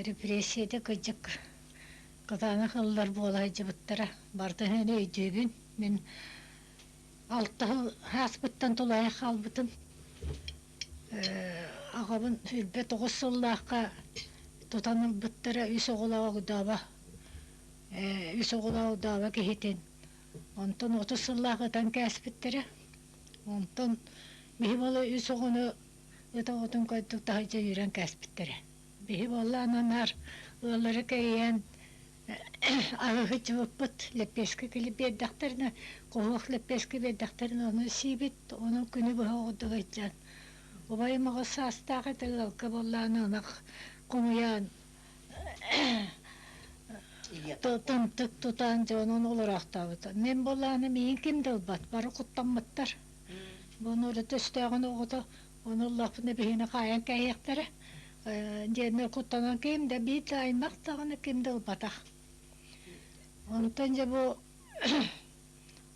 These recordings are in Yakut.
Репрессияда кырдьык кытаанах ыллар буола сылдьыбыттара. Барытын өйдүүбүн. Мин алта сыл ааспыттан тулаайах хаалбытым. Аҕабын 29 сыллаахха тутан ылбыттара үс оҕолоох огдообо үс оҕолоох огдообо киһитин. Онтон 30 сыллаах ытан кээспиттэрэ. Онтон биһи буола үс оҕону ыт оҕотун курдук таһырдьа үүрэн кээспиттэрэ. Биһи буоллаан анаар ыаллары кэрийэн аһыһыччыбыппыт лэппиэскэ кили биэрдэхтэринэ, хоһуох лэппиэскэ биэрдэхтэринэ ону сиибит, ону күнү быһа оҕурдук сылдьан. Убайым оҕо саастаах этэ ыалга буоллаан ынах хомуйан тымтык тутан дьонун олороохтообута. Мин буоллаҕына миигин ким да ылбат, бары куттаммыттар. Буну өрүтэ өстөөҕүн оҕото, ону ыллахпына биһини хаайан кээһиэхтэрэ. Диэннэр куттанан ким да биир да аймах даҕаны ким да ылбатах. Онтон дьэ бу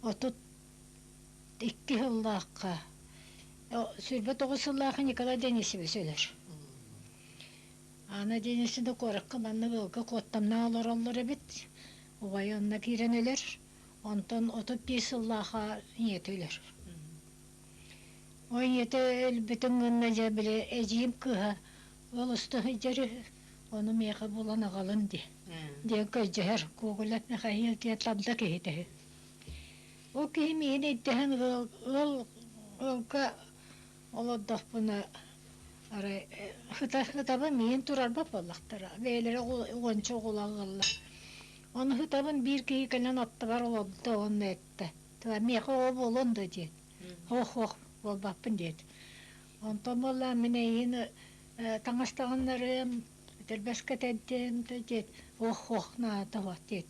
32 сыллаахха 29 сыллаахха Николай Денисович өлөр. Анна Денисовна куоракка маннык ыалга куоттамнаах олороллор эбит. Убайа онно киирэн өлөр. Онтон 35 сыллаахха ийэтэ өлөр. Ол ийэтэ өлбүтүн гынна дьэ били эдьиийим кыыһа ол уста сылдьар үһү, ону миэхэ булан аҕалын дии диэн көрдөһөр Гоголев Михаил диэн тамда киһитэ үһү. Ол киһи миигин ирдэһэн ыал ыал ыалга олордохпуна арай ытабын миигин турарбат буоллахтара бэйэлэрэ уонча оҕолоох ыаллар. Ону ытабын биир киһи кэлэн аттыбар олордо уонна эттэ миэхэ оҕо буолуон да диэн ох-ох буолбаппын диэт. Онтон буоллаҕа мин эйигин таҥас таҥыннарыам, этэрбэс кэтэрдиэм да диэт, ох-ох наада суох диэт.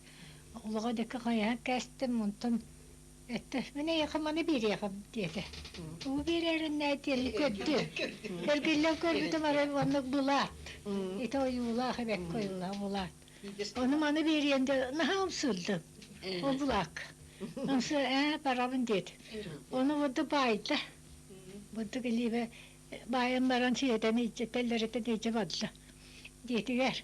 Олоҕо диэки хайыһан кээстим, онтон эттэ, мин эйиэхэ маны биэриэҕим диэтэ. Тугу биэрэриннээ диэн көрдү. Эргиллэн көрбүтүм арай маннык былаат. Ити ойуулаах эбэккэ ойуулаах былаат. Ону маны биэриэн да наһаа ымсыырдым. Ол былаакка. Ымсыы ээ барабын диэт. Ону бурдук баайда. Бурдук илиибэ баайан баран сиэтэн илдьэ тэллэритэн илдьэ барда диэтигэр.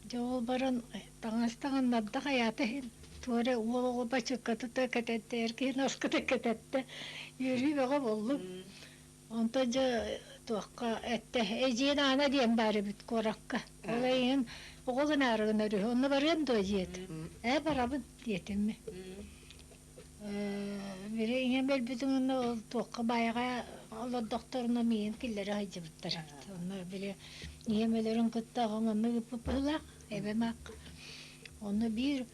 Дьэ ол баран таҥас таҥыннарда хайаата иһин туора уол оҕо бачыыкката кэтэттэ, эр киһи носката кэтэттэ. Үөрүү бөҕө буоллум. Онтон дьэ туохха эттэ эдьиийин Аана диэн баар эбит куоракка. Ол эйигин оҕо гынаары гынар үһү, онно барыан дуо диэт. Ээ барабын диэтим мин. Били ийэм өлбүтүн онно ол туохха баайаҕа олордохторуна миигин киллэрэ сылдьыбыттар эбит. Онно били ийэм өлөрүн кытта аҕам онно ыыппыт быһыылаах, эбэм аах. Онно биир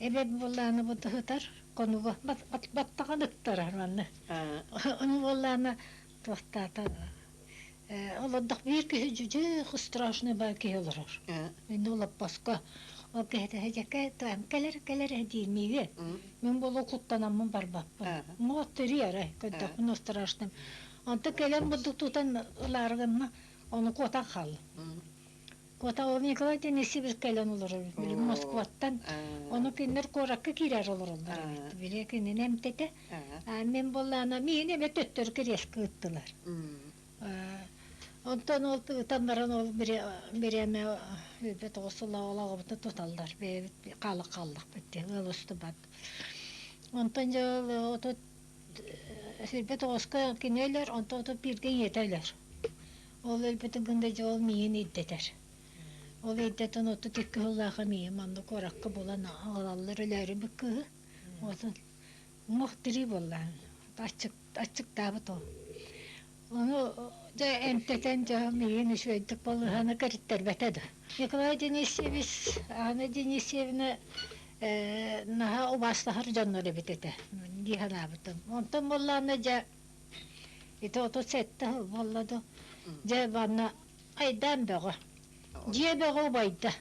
эбэм буоллаҕына бу сытар хонуга баттаҕын ыктарар манна. Ону буоллаҕына туохтаата олордох биир киһи дьүдьэх страшный баар киһи олорор. Мин олоппоско ол киһитэ дьэкэ кэлэр кэлэр диир миигин. Мин буолуо куттанаммын барбаппын. Муот төрүү арай көрдөхпүнэ страшным. Онтон кэлэн бурдук тутан ылаары гынна ону куотан хааллым. Куотаҕа Николай Денисович кэлэн олорор били Москваттан. Ону кинилэр куоракка киирэр олороллор эбит. Били кинини эмтэтэ. Мин буоллаҕына миигин эмиэ төттөрү кириэскэ ыыттылар. Онтон ол ыытан баран ол бириэмэ өлбөт оҕус олоҕубутун туталлар. Бэйэбит хаалык хааллахпыт диэн ыал устубат. Онтон дьэ ол 30 сүүрбэ тоҕуска кини өлөр, онтон 31-гэ ийэтэ өлөр. Ол өлбүтүн гында дьэ ол миигин ирдэтэр. Ол ирдэтэн 32 сыллаахха миигин манна куоракка булан аҕалаллар өлөөрү бу кыыһы. Отун муох тирии буоллаҕын аччыктаабыт ол. Ону дьэ эмтэтэн дьэ миигин үчүгэйдик балыыһаны кэриттэрбэтэ да. Николай Денисевич, Анна Денисевна наһаа убаастаһар дьоннор эбит этэ дии санаабытым. Онтон буоллаҕына дьэ Ити 37 сыл буолла дуу. Дьэ, манна айдаан бөҕө. Дьиэ бөҕө убайда.